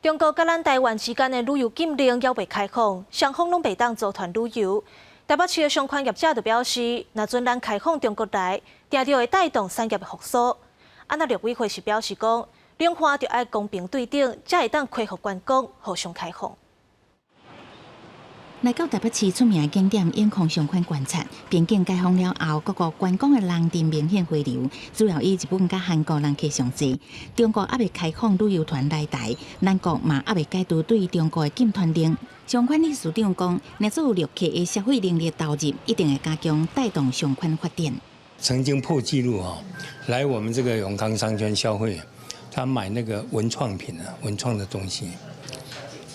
中國佮咱台灣之間的旅遊禁令猶未開放，雙方攏袂當組團旅遊。台北市的商圈業者就表示，若準咱開放中國來，定著會帶動產業的復甦。啊，那陸委會是表示講，兩岸著愛公平對等，才會當恢復觀光，互相開放。來到台北市出名的景點永康商圈觀察，邊境解封了後，各國觀光的人潮明顯回流，主要以日本佮韓國人客上濟。中國猶未開放旅遊團來台，咱國嘛猶未解除對中國的禁團令。商圈理事長講，若做陸客的消費能力投入，一定會加強帶動商圈發展。曾經破紀錄哦，來我們這個永康商圈消費，他買那個文創品啊，文創的東西，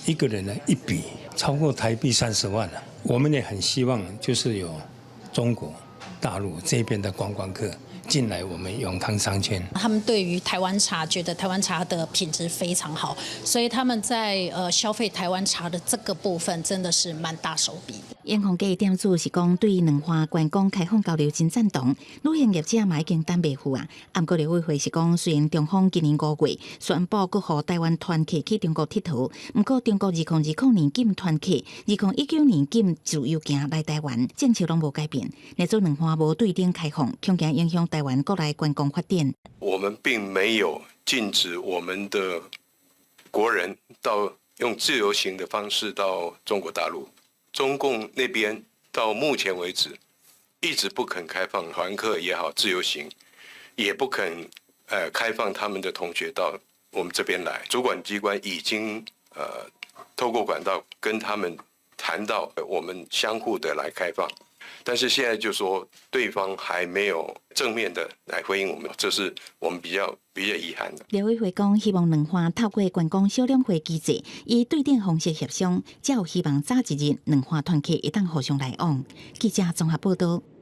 一個人呢一筆超過台幣30萬了。我們也很希望就是有中國大陸這邊的觀光客進來我們永康商圈。他們對於台灣茶覺得台灣茶的品質非常好，所以他們在消費台灣茶的這個部分真的是蠻大手筆。永康街的店主是講對兩岸觀光開放交流真贊同，旅行業者嘛已經等袂赴啊。毋過陸委會是講，雖然中方今年5月宣布閣予台灣團客去中國𨑨迌，毋過中國2020年禁團客，2019年禁自由行來台灣，政策攏無改變。若做兩岸無對等開放，恐驚影響台灣國內觀光發展。我們並沒有禁止我們的國人到用自由行的方式到中國大陸。中共那邊到目前為止一直不肯開放團客也好，自由行也不肯開放他們的同學到我們這邊來。主管機關已經透過管道跟他們談到我們相互的來開放，但是現在就說對方還沒有正面的來回應我們，這是我們比較遺憾的。陸委會講，希望兩岸透過觀光小兩會機制，以對等方式協商，才有希望早一日兩岸團客會當互相來往。記者綜合報道。